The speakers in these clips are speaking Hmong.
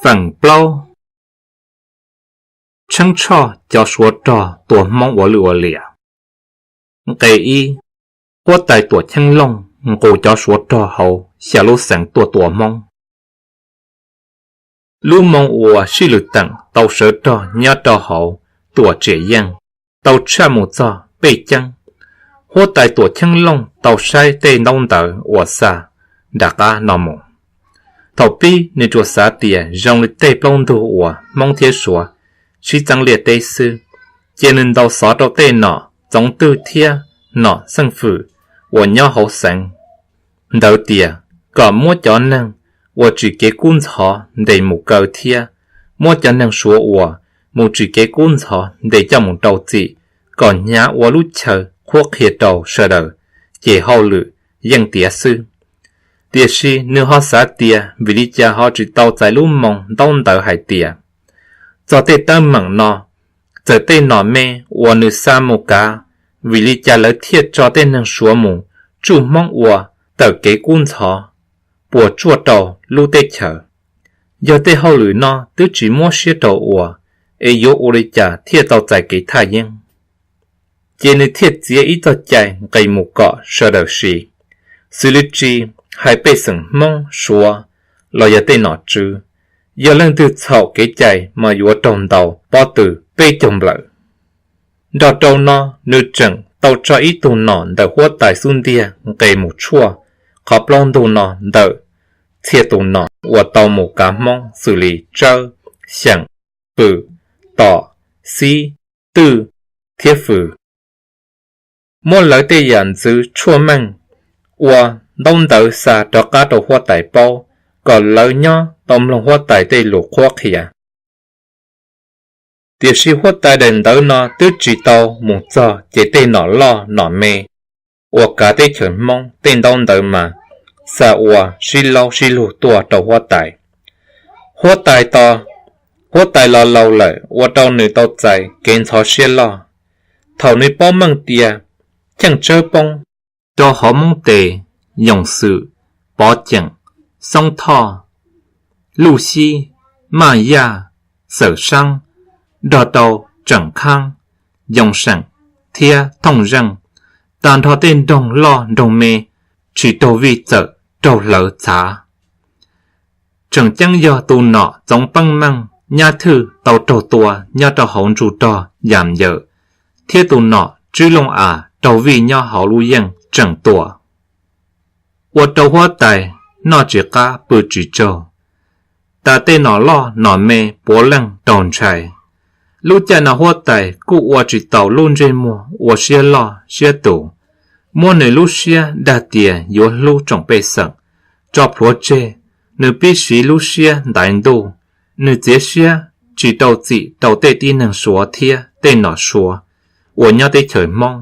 Feem plaub, Tsheeb Tshoj cov Suav rog tua Hmoob ua lwj ua liam. Nqe ib, Huab tais Tuam Cheeb Looj nqus cov Suav rog hauv xya lub xeev tuaj tua Hmoob. Lub moo uas sij lwm teem tau sawv rog nyob rau hauv Tuam Tsiam Yeej tau tshaj mus txog Pej Ceeb. Huab tais Tuam Cheeb Looj tau saib tej ntaub ntawv uas xa nram qab no mus. Thaum pib nws tsuas xav tias zoo li tej plaub ntug uas Hmoob thiab Suav sib txeeb liaj teb xwb, ces nws ntaus xov rau tej nom txoov twg thiab nom xeej fwm uas nyob hauv xeev ntawd tias kom muab cov neeg uas tsim kev kub ntxhov ntes mus kaw thiab muab cov neeg Suav uas mus tsim kev kub ntxhov ntes coj mus rau txim, kom hnyav ua lub chaw qhuab qhia rau sawv daws, ces hauj lwm yeej tiav xwb. Tiam sis nws ho xav tias vim li cas ho tsis tau txais lub moo ntaub ntawv hais tias, txog tej teeb meem no, txawm tej nom me uas nws xa mus kav, vim li cas lawv thiaj tso tej neeg Suav mus tsuj Hmoob ua tawm kev kub ntxhov, puas tsuaj rau lub teb chaws? Yog tej hauj lwm no twb tsis muab siab rau ua, es yuav ua li cas thiaj tau txais kev thaj yeeb? Ces nws thiaj txiav ib txoj cai nqis mus kom sawv daws siv, xws li tsis hais pej xeem Hmoob Suav los yog tej nom tswv, yog leej twg txhaum kev cai mas yuav raug ntaus pob tw peb caug nplawm. Nrog rau no, nws tseem tau tso ib tug nom ntawm huab tais xub ntiag nqes mus tshuaj qhov plaub ntug no ntawm txhiaj tus nom uas tau mus kav Hmoob xws li Tsawb, Xyeem, Fwm, Tom, Xib, Twj thiab Fwm. Muab lawv tej yam ntxwv tshuaj meej ua ntaub ntawv xa rov qab rau huab tais paub, kom lawv nyob tau mloog huab tais tej lus qhuab qhia. Tiam sis huab tais daim ntawv no twb tsis tau mus txog ces tej nom loj nom me uas kav teb chaws Hmoob tej ntaub ntawv mas xa ua sib laub sib lug tuaj rau huab tais. Huab tais tos, huab tais los laus lawm ua rau nws tau txais kev ntxhov siab loj. Thaum nws paub meej tias Cheej Tsawb poob rau hauv Hmoob Tes, Yoos Xwm, Pov Ceem, Xoob Thoj, Luj Xib, Maj Yaj, Xawm Saab, nrog rau Tseem Khaab, Yoo Seem thiab Thooj Zeej, tag nrho tej nroog loj nroog me tsis raug vij txawm raug hlawv txhav. Tseem ceeb yog tus nom Txoov Peeb Meej Nyab Thwj tau raug tua nyob rau hauv ntsuj rog Yam Yawm, thiab tus nom Tswb Looj As raug vij nyob hauv lub yeej Tseem Tuam, ua rau huab tais noj tsis qab pw tsis tsaug, tas tej nom loj nom me puav leej raug ntshai. Lub caij no huab tais kuj ua tsis taus lub ntsej muag ua siab loj siab tus, muab nws lub siab dag tias yuav hlub tsoom pej xeem, tso plhuav tseg, nws pib siv lub siab ntaiv ntuj, nws txiav siab tsis rau txim rau tej tib neeg Suav thiab tej nom Suav uas nyob teb chaws Hmoob.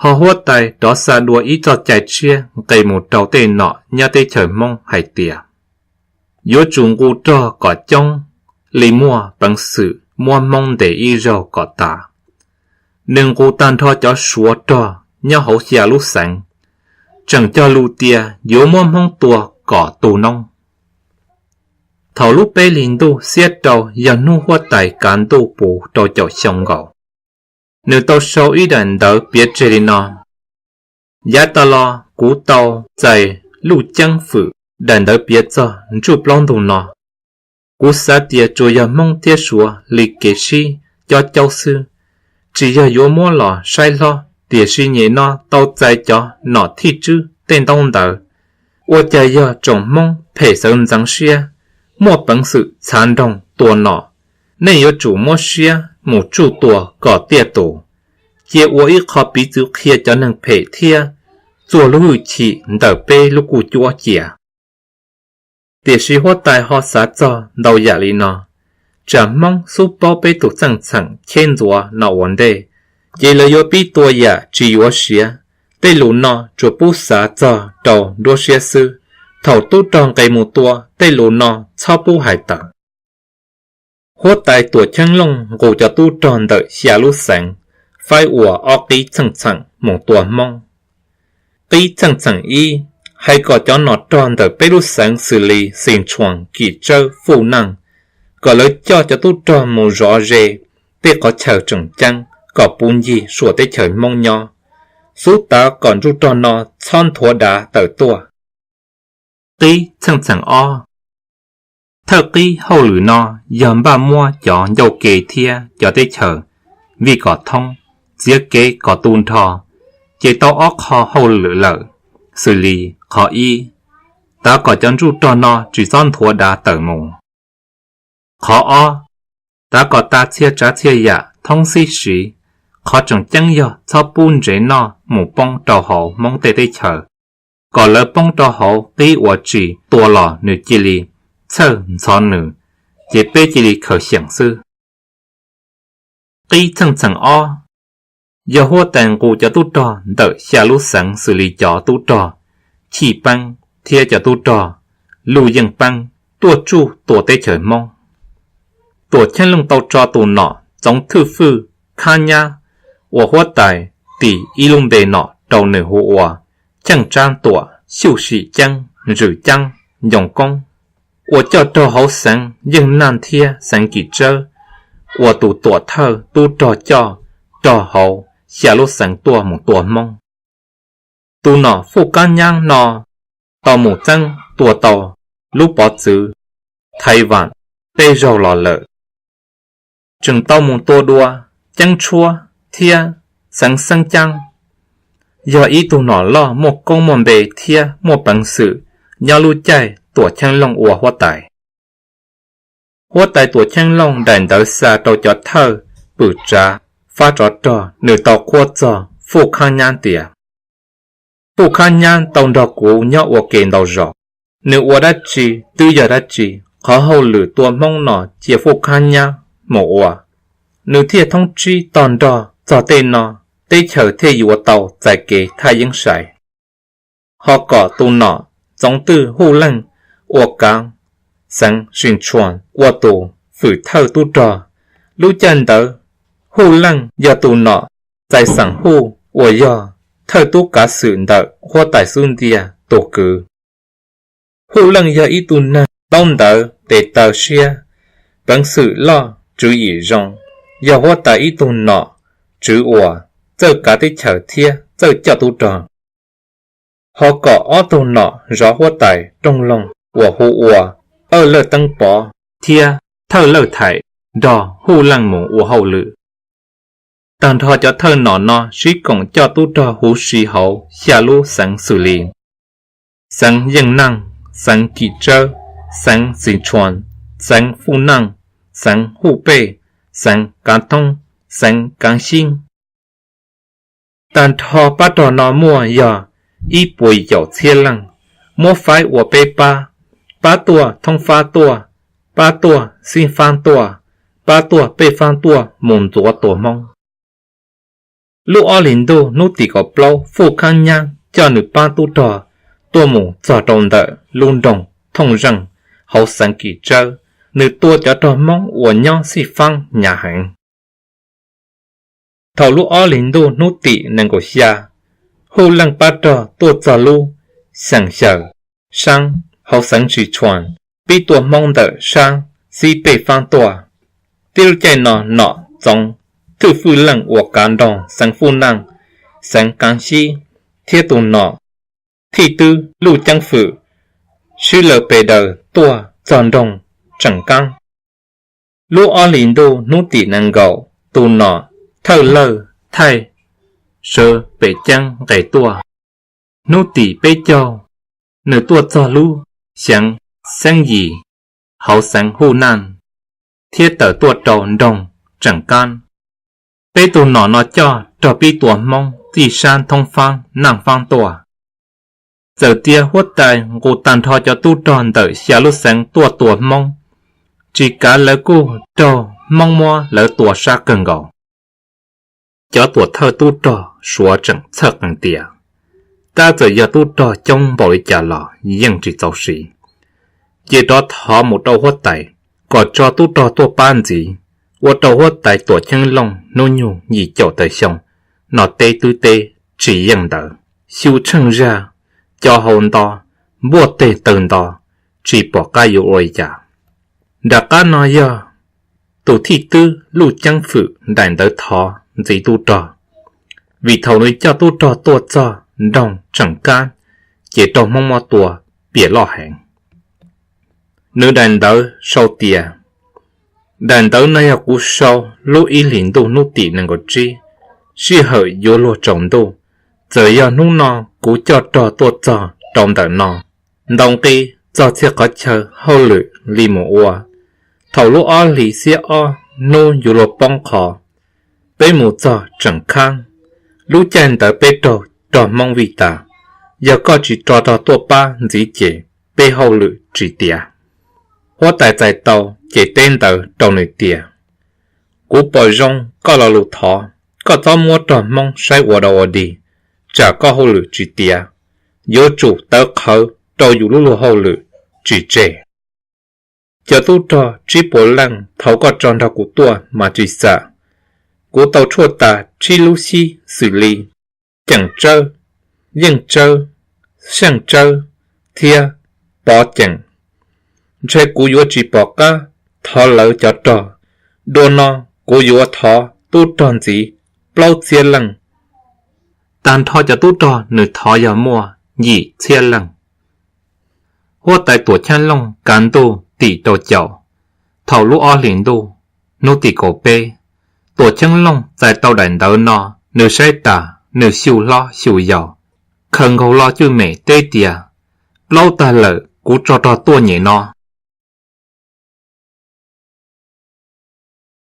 Ho huab tais rov xa dua ib txoj cai tshiab nqis mus rau tej nom nyob teb chaws Hmoob hais tias, yuav tsum nqus rog kom coob li muaj peev xwm muab Hmoob ntes ib zaug kom tas. Nws nqus tag nrho cov Suav rog nyob hauv xya lub xeev, tseem cog lus tias yuav muab Hmoob tua kom tu noob. Thaum lub peb hlis ntuj xiab rau yog hnub huab tais kav ntuj puv rau caum xyoo nkaus, nws tau sau ib daim ntawv piav tseg li no: Yav tas los kuv tau txais Luj Ceeb Fwm daim ntawv piav txog ntsuj plaub ntug no. Kuv xav tias tsuas yog Hmoob thiab Suav li kev sib cob caub xwb, tsis yog yuav muab los saib hlob, tiam sis nyem no tau txais cov nom thij tswb tej ntaub ntawv. Ua cas yog tsoom Hmoob phem xeev ntxeev siab, muaj peev xwm txhav nroog tua nom, nej yuav tsum muab siab mus tsuj tua kom tiaj tus, cia ua ib qho piv txwv qhia cov neeg phem thiab txuag lub hwj chim ntawm peb lub kuj cuab cia. Tiam sis huab tais ho xav txog ntau yam li no: tsam Hmoob xub paub peb tus txheej txheem cheb ntxuav no ua ntej, ces lawv yuav pib tua yam tsis yuav siav. Tej lus no tsuas pub xav txog rau nruab siab xwb, thaum tub rog nqis mus tua tej lus no txhob pub hais tawm. Huab tais Tuam Cheeb Looj nqus cov tub rog ntawm xya lub xeev faib ua ob qib txheej txheem mus tua Hmoob. Qib txheej txheem ib, hais kom cov nom rog ntawm peb lub xeev xws li Xis Ntshua, Kim Tsawb, Fuj Naj, kom lawv coj cov tub rog mus zov ze tej qhov chaw tseem ceeb kom puv ncig suam teb chaws Hmoob nyob. Xub tav kom nruj rog no txhob nthuav dav tawm tuaj. Qib txheej txheem ob. Thawj qib hauj lwm no yog npaj muab cov ncauj ke thiab cov teb chaws vij kom thoob, txiav kev kom tu nrho, ces tau ob qho hauj lwm lawm, xws li: Qhov ib, tav kom cov nruj rog no tsis txhob nthuav dav tawm mus. Qhov ob, tav kom tas txhia tsav txhia yam thoob xib siv, qhov tseem ceeb yog txhob pub ntsev noj mus poob rau hauv Hmoob tej teb chaws, kom lawv poob rau hauv qib uas tsis tua los nws cia li txhawj ntxhov nws, ces peb cia li khaws xyeem xwb. Qib txheej txheem ob, yog huab tais nqus cov tub rog ntawm xya lub xeev xws li cov tub rog Chij Peeb thiab cov tub rog Luj Yeej Peeb tuaj tsuj tua teb chaws Hmoob. Tuam Cheeb Looj tau tso tus nom Txoov Thwj Fwj Khab Nyab ua huab tais tis ib lub npe nom rau nws hu ua Cheej Tsab Tuam Xyuj Sim Ceeb Zwm Ceeb Ncoos Koob, uas coj raug hauv xeev Yeej Naj thiab xeev Kim Tsawb ua tus tuam thawj tub rog coj rog hauv xya lub xeev tuaj mus tua Hmoob. Tus nom Fuj Khab Nyab no tau mus txeeb tua tau lub pov txwv Thaiv Vam tej zaug los lawm, tseem tau mus tua dua Ceeb Tshuab thiab xeev Xeeb Ceeb, yog ib tug nom loj muaj koob muaj npe thiab muaj peev xwm nyob lub caij Tuam Cheeb Looj ua huab tais. Huab tais Tuam Cheeb Looj daim ntawv xa rau cov thawj pwm tsav fab tsov rog nws tau qhuab txog Fuj Khab Nyab tias: Fuj Khab Nyab tau nrog kuv nyob ua ke ntau zaus, nws ua dab tsi twb yog dab tsi, qhov hauj lwm tua Hmoob no cia Fuj Khab Nyab mus ua, nws thiaj thoob tsib tog nrog txog tej no, teb chaws thiaj yuav tau txais kev thaj yeeb sai. Ho kom tus nom Txoov Twj Huj Leej ua kav xeev Sis Tshuas ua tus fwm thawj tub rog. Lub caij ntawd Huj Leej yog tus nom Txais Xaam Huj uas yog thawj tub kav xwm ntawm huab tais xub ntiag tus kwv. Huj Leej yog ib tug neeg taub ntawv tes taw siab, peev xwm loj tswv yim zoo, yog huab tais ib tug nom tswv uas txawj kav teb chaws thiab txawj coj tub rog. Ho kom ob tug nom zov huab tais rooj loog uas hu ua Awj Lawj Teeb Pov thiab Thawj Lawj Thaim nrog Huj Leej mus ua hauj lwm. Tag nrho cov thawj nom no sib koom coj tub rog huv si hauv xya lub xeev xws li xeev Yeej Naj, xeev Kim Tsawb, xeev Xis Tshuas, xeev Fuj Naj, xeev Huj Pej, xeev Kav Thoob, xeev Kav Xib. Tag nrho pab rog no muaj yog ib puas caum txhiab leej, muab faib ua peb pab: pab tuaj Thoob Fab Tuaj, pab tuaj Xib Fab Tuaj, pab tuaj Pej Fab Tuaj mus ntxuav tua Hmoob. Lub ob hlis ntuj hnub tim kaum plaub Fuj Khab Nyab coj nws pab tub rog tuaj mus txog rau ntawm lub nroog Thooj Zeej hauv xeev Kim Tsawb, nws tua cov rog Hmoob uas nyob Xij Faab hnyav heev. Thaum lub ob hlis ntuj hnub tim nees nkaum xya, Huj Leej pab rog tuaj txog lub xeem Xyaws Saab hauv xeev Sis Tshuas, pib tua Hmoob ntawm sab xib Pej Faab tuaj. Tib lub caij no nom Txoov Thwj Fwj Leej uas kav nroog xeev Fuj Naj, xeev Kav Xib thiab tus nom Thij Twb Luj Ceeb Fwm swb lawv pes daws tuaj txog nroog Tseem Kaab. Lub ob hlis ntuj hnub tim nees nkaum, tus nom Thawj Lawj Thaij sawv pem ceeb nqes tuaj. Hnub tim peb caug, nws tuaj txog lub xeev Xeeb Yim hauv xeev Huj Naj thiab tawm tuaj rau nroog Tseem Kaab. Peb tug nom no coj rog pib tua Hmoob txij sab Thoob Faab Naj Faab tuaj. Txawm tias huab tais nqus tag nrho cov tub rog ntawm xya lub xeev tuaj tua Hmoob, tsis kav lawv kuj raug Hmoob muab lawv tua sab kawg nkaus. Cov tuam thawj tub rog Suav tseem txhawj qees tias tab txawm yog tub rog coob npaum li cas los yeej tsis txaus siv, ces rov thov mus rau huab tais kom tso tub rog tuaj pab ntxiv, ua rau huab tais Tuam Cheeb Looj hnub nyoog yim caum tawm xyoo no teb twb teb tsis yeej ntawd, xyu tsheej zaj, co hau nto, npuaj teg taw nto, tsis pom qab yuav ua li cas. Nram qab no yog tus thij twb Luj Ceeb Fwm daim ntawv thov ntxiv tub rog, vim thaum nws coj tub rog tuaj txog nroog Tseem Kab ces raug Hmoob muab tua piam loj heev. Nws daim ntawv sau tias, daim ntawv no yog kuv sau lub ib hlis ntuj hnub tim nees nkaum tsib, sij hawm yuav luag tsaus ntuj. Txawm yog hnub no kuv coj rog tuaj txog rau ntawm no, ntaus nqi txog txhia qhov chaw hauj lwm li mus ua. Thaum lub ob hlis xiab ob hnub yuav luag poob qho, peb mus txog Tseem Kab, lub caij ntawd peb raug rog Hmoob vij tas. Yog koj tsis tso rog tuaj pab ntxiv ces peb hauj lwm tsis tiav. Huab tais txais tau ces teb ntawd rau nws tias, kuv pom zoo koj lo lus thov, koj txhob muab rog Hmoob saib ua dau ua dig, tsam koj hauj lwm tsis tiav, yuav tsum tawv qhawv rau yus lub luag hauj lwm tsis tseg. Cov tub rog tsib puas leej thaum koj tso nrog kuv tuaj mas tsis xam, kuv tau tshuaj tas tsib lub xib xws li Ceem Tsawb, Yeej Tsawb, Seej Tsawb thiab Pov Ceem. Ntshe kuv yuav tsis pom qab thov lawv cov rog. Dua no kuv yuav thov tub rog ntxiv plaub txhiab leej. Tag nrho cov tub rog nws thov yog muaj yim txhiab leej. Huab tais Tuam Cheeb Looj kav ntuj tim rau caum, thaum lub ob hlis ntuj hnub tim kaum peb, Tuam Cheeb Looj txais tau daim ntawv no, nws saib tas nws xyu hlob xyu yau, khaws nkaus lo cwj mem teb tias, plaub tag lawm, kuv tso rog tuaj nyem no.